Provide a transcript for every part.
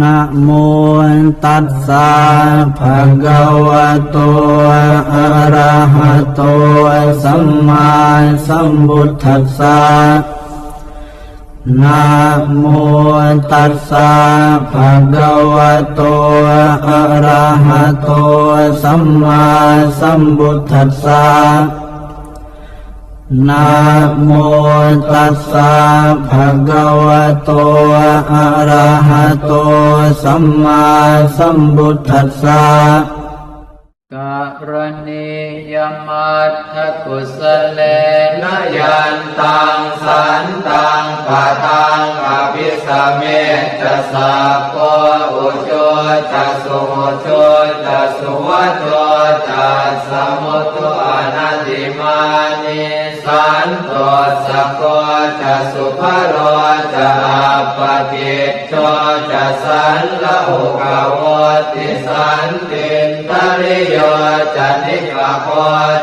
ນະໂມຕັດສະ ພະຄະວະໂຕ ອະຣະຫະໂຕ ສຳມາສຳບຸດທັດສະ. ນະໂມຕັດສະ ພະຄະວະໂຕ ອະຣະຫະໂຕ ສຳມາສຳບຸດທັດສະ. ນະໂມຕັດສະ ພະຄະວະໂຕ ອະຣະຫະໂຕ ສຳມາສຳບຸດທັດສະ. ກະລະນີຍະມັດທະກຸສະເລນະ ຍັນຕັງ ສັນຕັງ ປະທັງ ອະພິສະເມຈະ ສັກໂຄ ອຸຈຸຈະ ສຸອຸຈຸຈະ ສຸວັດໂທ ຈັດສະມຸໂທ ອະນະຕິມານີ ສັນໂຕສະໂກຈະ ສຸພະໂລຈະ ອັບປະກິດໂຈຈະ ສັນລະຫຸກະວຸດຕິ ສັນຕິນຕະລິໂຍຈະ ນິປະໂຄ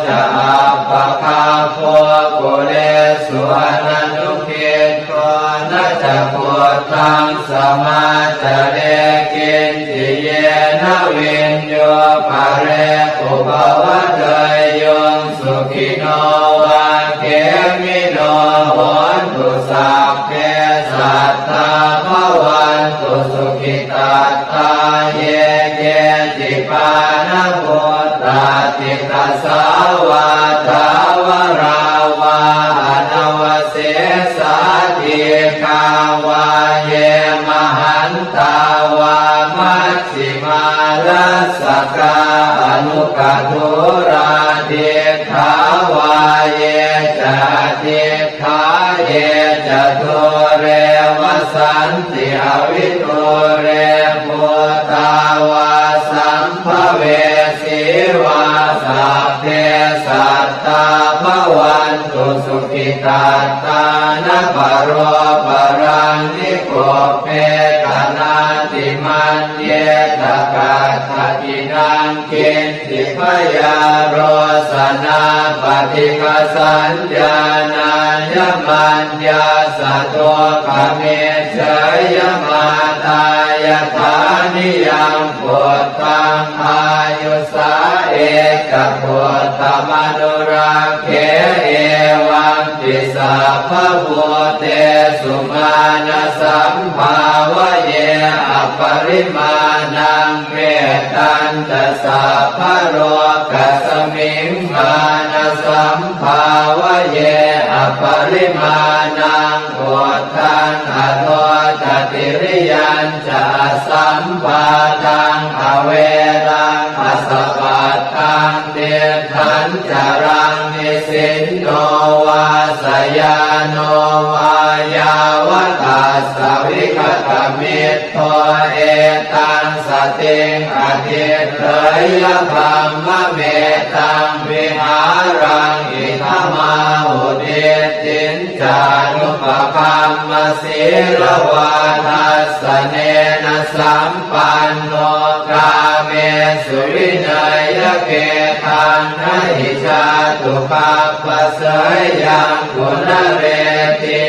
ຈະ ອັບປະກັບໂພ ກຸເລສຸ ອະນະນຸກິດ ໂທ ນະຈະ ພຸດທັງ ສະມາຈະເລ ກິນຈິເຍນະ ວິນຍູ ປະເລ ອຸປະວະເດຍໂຍ ສຸຂິໂນ ວາ ເຂມິໂນ ໂຫນຕຸ ສັບເພ ສັດຕາ ພະວັນຕຸ ສຸຂິຕັດ ຕາ ເຢ ເກ ຈິ ປານະ ພຸດຕາ ຕິຕະສາ ວາ ຖາວະຣາ ວາ ອະນະວະເສສາ ດີກາ ວາ ເຢ ມະຫັນຕາ ວາ ມັດ ສິມາ ລັດສະກາ ອະນຸກະທູຣາ ດິດຖາ ວາ ເຢ ຈະ ອະດິດຖາ ເຢ ຈະ ດູເຣ ວະສັນຕິ ອະວິດູເຣ ພູຕາ ວາ ສຳພະເວ ສີວາ ສັບເພ ສັດຕາ ພະວັນຕຸ ສຸຂິຕັດຕາ ນະປະໂລ ປະລັງ ນິກຸບເພ ຕະ ນາຕິມັນເຍ ຕະ ກັດຖະກິນັງ ກິນ ຕິ ພະຍາໂຣສະນາ ປະຕິຄະສັນຍາ ນາຍະ ມັນຍາສະ ທຸກຂະມິດ ເສຍຍະ ມາຕາ ຍະຖາ ນິຍັງ ປຸດຕັງ ອາຍຸສາ ເອກະປຸດຕະມະນຸລັກເຂ ເອວັມ ປິ ສັບພະພູເຕສຸ ມານະສັມພາວະເຍ ອະປະລິມານັງ ເມດຕັນຈະ ສັບພະໂລກະສະມິງ ມານະສັມພາວະເຍ ອະປະລິມານັງ ພຸດທັງ ອະໂທຈະ ຕິລິຍັນຈະ ອະສຳປາທັງ ອະເວລັງ ອະສະປັດທັງ ຕິດ ຂັນຈະລັງ ນິສິນໂນ ວາ ສະຍາໂນ ວາ ຍາວະທັດສະ ວິຄະຕະມິດໂທ ເອຕັງ ສະຕິງ ອະທິດເຖຍຍະ ບຳມະເມຕັງ ວິຫາລັງ ອິດຖະມາຫຸ ດິດຖິນຈານຸປະກຳມະ ສີລະວາທັດສະເນນະ ສຳປັນໂນ ກາເມສຸ ວິໄນຍະເກທັງ ນະຫິຈາຕຸ ປັບປະເສຍຍັງ ປຸນະເຣຕິ